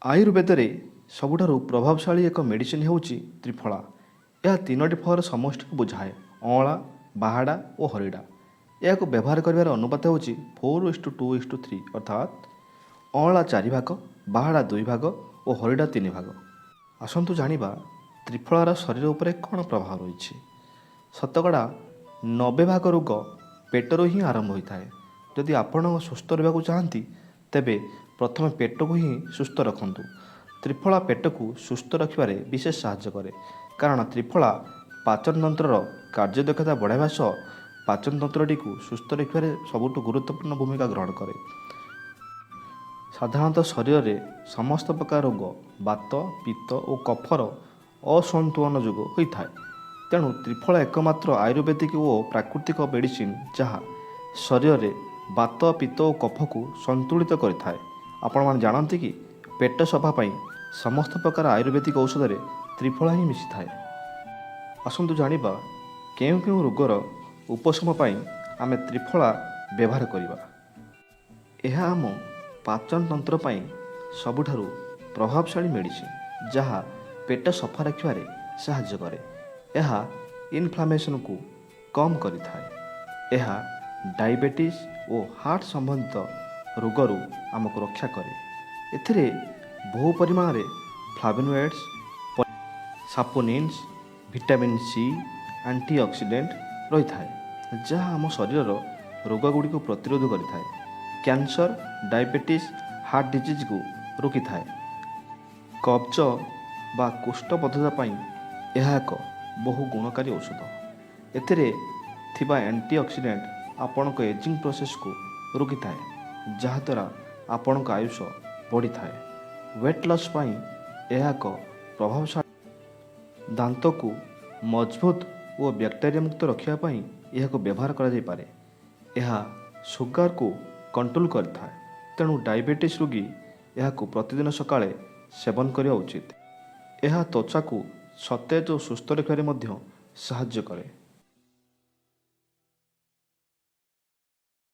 ଆୟୁର୍ବେଦରେ ସବୁଠାରୁ ପ୍ରଭାବଶାଳୀ ଏକ ମେଡ଼ିସିନ ହେଉଛି ତ୍ରିଫଳା। ଏହା ତିନୋଟି ଫଳର ସମଷ୍ଟିକୁ ବୁଝାଏ: ଅଁଳା, ବାହାଡ଼ା ଓ ହରିଡ଼ା। ଏହାକୁ ବ୍ୟବହାର କରିବାର ଅନୁପାତ ହେଉଛି 4:2:3, ଅର୍ଥାତ୍ ଅଁଳା ଚାରି ଭାଗ, ବାହାଡ଼ା ଦୁଇ ଭାଗ ଓ ହରିଡ଼ା ତିନି ଭାଗ। ଆସନ୍ତୁ ଜାଣିବା ତ୍ରିଫଳାର ଶରୀର ଉପରେ କ'ଣ ପ୍ରଭାବ ରହିଛି। ଶତକଡ଼ା 90 ଭାଗ ରୋଗ ପେଟରୁ ହିଁ ଆରମ୍ଭ ହୋଇଥାଏ। ଯଦି ଆପଣ ସୁସ୍ଥ ରହିବାକୁ ଚାହାନ୍ତି, ତେବେ ପ୍ରଥମେ ପେଟକୁ ହିଁ ସୁସ୍ଥ ରଖନ୍ତୁ। ତ୍ରିଫଳା ପେଟକୁ ସୁସ୍ଥ ରଖିବାରେ ବିଶେଷ ସାହାଯ୍ୟ କରେ, କାରଣ ତ୍ରିଫଳା ପାଚନ ତନ୍ତ୍ରର କାର୍ଯ୍ୟଦକ୍ଷତା ବଢ଼ାଇବା ସହ ପାଚନ ତନ୍ତ୍ରଟିକୁ ସୁସ୍ଥ ରଖିବାରେ ସବୁଠୁ ଗୁରୁତ୍ୱପୂର୍ଣ୍ଣ ଭୂମିକା ଗ୍ରହଣ କରେ। ସାଧାରଣତଃ ଶରୀରରେ ସମସ୍ତ ପ୍ରକାର ରୋଗ ବାତ, ପିତ୍ତ ଓ କଫର ଅସନ୍ତୁଳନ ଯୋଗୁଁ ହୋଇଥାଏ। ତେଣୁ ତ୍ରିଫଳା ଏକମାତ୍ର ଆୟୁର୍ବେଦିକ ଓ ପ୍ରାକୃତିକ ମେଡ଼ିସିନ, ଯାହା ଶରୀରରେ ବାତ, ପିତ୍ତ ଓ କଫକୁ ସନ୍ତୁଳିତ କରିଥାଏ। ଆପଣମାନେ ଜାଣନ୍ତି କି, ପେଟ ସଫା ପାଇଁ ସମସ୍ତ ପ୍ରକାର ଆୟୁର୍ବେଦିକ ଔଷଧରେ ତ୍ରିଫଳା ହିଁ ମିଶିଥାଏ। ଆସନ୍ତୁ ଜାଣିବା କେଉଁ କେଉଁ ରୋଗର ଉପଶମ ପାଇଁ ଆମେ ତ୍ରିଫଳା ବ୍ୟବହାର କରିବା। ଏହା ଆମ ପାଚନ ତନ୍ତ୍ର ପାଇଁ ସବୁଠାରୁ ପ୍ରଭାବଶାଳୀ ମେଡ଼ିସିନ, ଯାହା ପେଟ ସଫା ରଖିବାରେ ସାହାଯ୍ୟ କରେ। ଏହା ଇନଫ୍ଲାମେସନକୁ କମ୍ କରିଥାଏ। ଏହା ଡାଇବେଟିସ୍ ଓ ହାର୍ଟ ସମ୍ବନ୍ଧିତ ରୋଗରୁ ଆମକୁ ରକ୍ଷା କରେ। ଏଥିରେ ବହୁ ପରିମାଣରେ flavonoids, saponins, vitamin C, antioxidant ରହିଥାଏ, ଯାହା ଆମ ଶରୀରର ରୋଗଗୁଡ଼ିକୁ ପ୍ରତିରୋଧ କରିଥାଏ। କ୍ୟାନ୍ସର, ଡାଇବେଟିସ୍, ହାର୍ଟ ଡିଜିଜ୍କୁ ରୋକିଥାଏ। କବ୍ଜ ବା କୋଷ୍ଠବଦ୍ଧତା ପାଇଁ ଏହା ଏକ ବହୁ ଗୁଣକାରୀ ଔଷଧ। ଏଥିରେ ଥିବା ଆଣ୍ଟିଅକ୍ସିଡେଣ୍ଟ ଆପଣଙ୍କ ଏଜିଂ ପ୍ରୋସେସକୁ ରୋକିଥାଏ, ଯାହାଦ୍ୱାରା ଆପଣଙ୍କ ଆୟୁଷ ବଢ଼ିଥାଏ। ୱେଟ୍ ଲସ୍ ପାଇଁ ଏହା ଏକ ପ୍ରଭାବଶାଳୀ। ଦାନ୍ତକୁ ମଜବୁତ ଓ ବ୍ୟାକ୍ଟେରିଆ ମୁକ୍ତ ରଖିବା ପାଇଁ ଏହାକୁ ବ୍ୟବହାର କରାଯାଇପାରେ। ଏହା ସୁଗାରକୁ କଣ୍ଟ୍ରୋଲ କରିଥାଏ, ତେଣୁ ଡାଇବେଟିସ୍ ରୋଗୀ ଏହାକୁ ପ୍ରତିଦିନ ସକାଳେ ସେବନ କରିବା ଉଚିତ। ଏହା ତ୍ୱଚାକୁ ସତେଜ ଓ ସୁସ୍ଥ ରଖିବାରେ ମଧ୍ୟ ସାହାଯ୍ୟ କରେ।